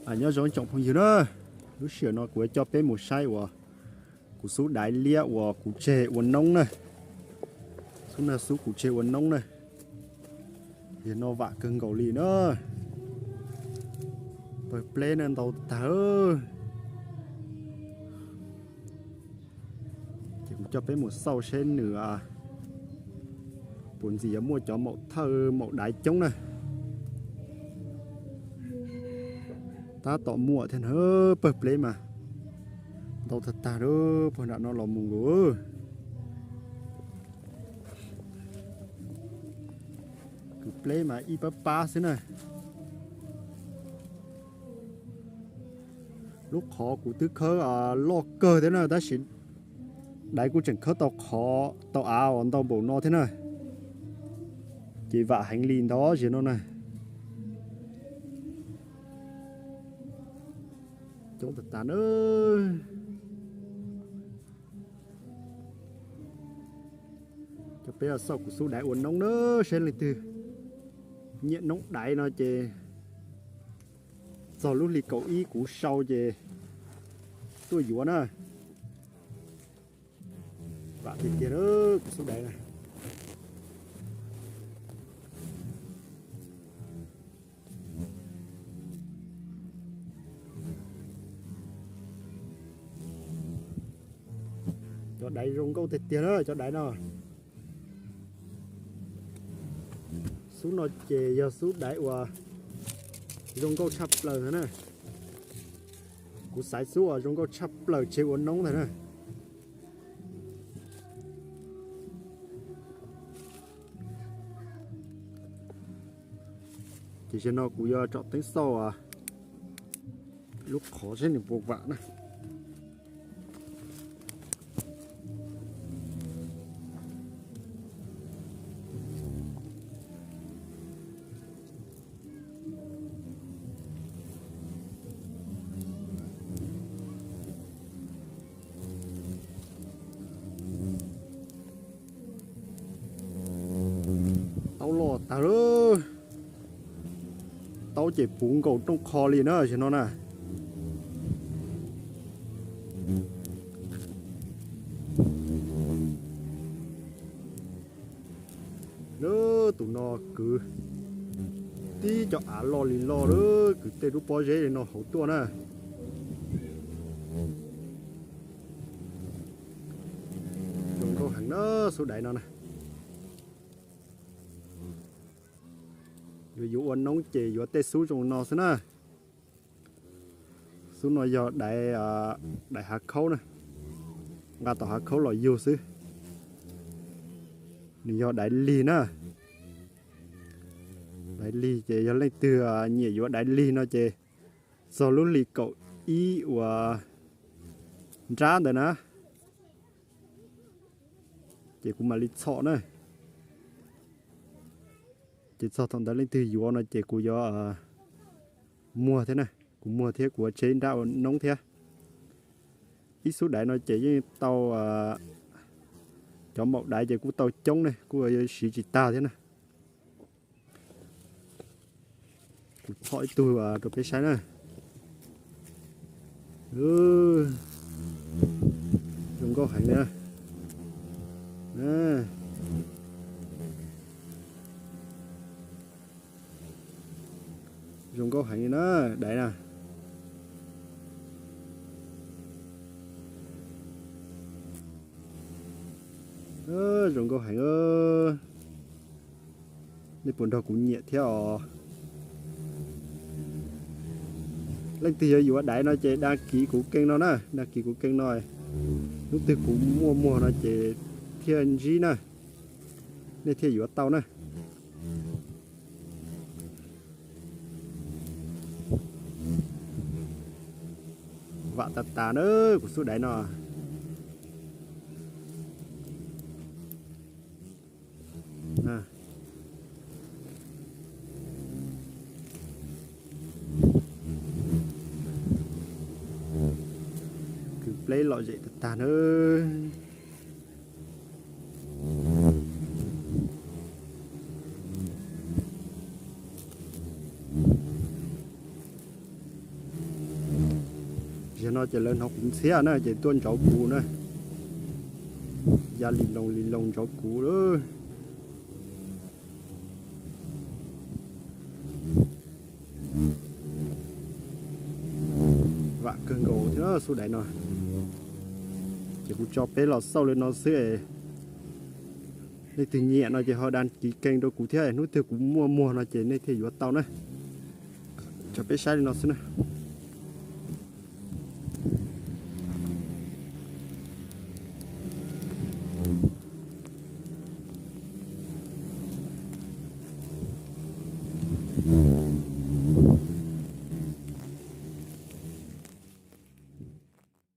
Nyob zoo tsoom phooj ywg na, lub sij hawm no kuv yuav coj peb mus saib uas kuv xub daiv liab uas kuv tseg ua noob na. Xub na, xub kuv tseg ua noob na. Yog no vam kawg nkaus li na. Pawg pleb na ntau tag. Ces kuv coj peb mus xauj seb nws puas ntxim yuav muaj cov maum thawj maum daiv coob na. Tab tom muaj thiab na, pawg pleb mas ntau tag tag lawm, pawg nram no los mus nkaus. Kwv pleb mas ib pab pab xwb na. Lub qhov kuv twb khawb loj kawg thiab na, tab sis daiv kuj tseem khawb tau qhov tau av uas ntau npaum no thiab na. Ces vam heev li ntawd ziag no na. Coob tag tag na. Coj peb xauj kuv xub daiv ua noob na, seb leej twg nyiam noob daiv no ces txog lub hli kaum ib kuv sau ces tuaj yuav na. Vam tiag tiag kuv xub daiv na. Cov daiv zoo nkauj tiag tiag na cov daiv no. Xub no ces yog xub daiv uas zoo nkauj tshaj plaws ntag na. Kuv xaiv xub uas zoo nkauj tshaj plaws tseg ua noob ntag na. Ces zaum no kuv yuav tsom teeb xauj lub qhov seb nws puas vam na. Taub loj tag lawm. Taub ces puv nkaus rooj qho li na, zaum no na. Lawm, tus no kwv tib cov av loj li loj lawm, kwv tej lub pob zeb li no hauv tuaj na. Zoo nkauj heev na, xub daiv no na. Yuav yuav ua noob ces yuav tej xub zoo no xwb na. Xub no yog daiv, daiv hav khaub na, nqa tom hav khaub los yug xwb. Nws yog daiv lig na. Daiv lig ces yog leej twg nyiam yuav daiv lig no ces txog lub hli kaum ib uas nrab ntawd na, ces kuv mam li txhom na. Ces txog thaum ntawd leej twg yuav no ces kuv yuav muag thiab na, kuv muag thiab kuv yuav tseg nrab ua noob thiab. Ib xub daiv no ces yeej tau, cov maum daiv ces kuj tau coob ne, kuj siv tsis tag thiab na. Kuv txhom ib tug rau peb saib na. Zoo nkauj heev li na. Zoo nkauj heev li na, daiv na. Zoo nkauj heev. Nej puas nrog kuv nyiam thiab os? Leej twg yuav yuav daiv no ces đăng ký kuv kênh no na, đăng ký kuv kênh no. Hnub twg kuv muaj muag no ces thiaj ntsib na, nej thiaj yuav tau na. Vam tas tas na kuv xub daiv no. Kwv pleb lom zem tag tag na. Yog no ces lawv hnov kuv ntxhiab na ces tuaj ntsauv kuv na. Ya li loo li loo ntsauv kuv lawm. Vam kawg nkaus thiab xub daiv no. Ces kuv tso peb los xauj li no xwb es nej twg nyiam no ces ho đăng ký kênh rau kuv thiab, hnub twg kuv muaj muag no ces nej thiaj yuav tau na. Tso peb saib li no xwb na.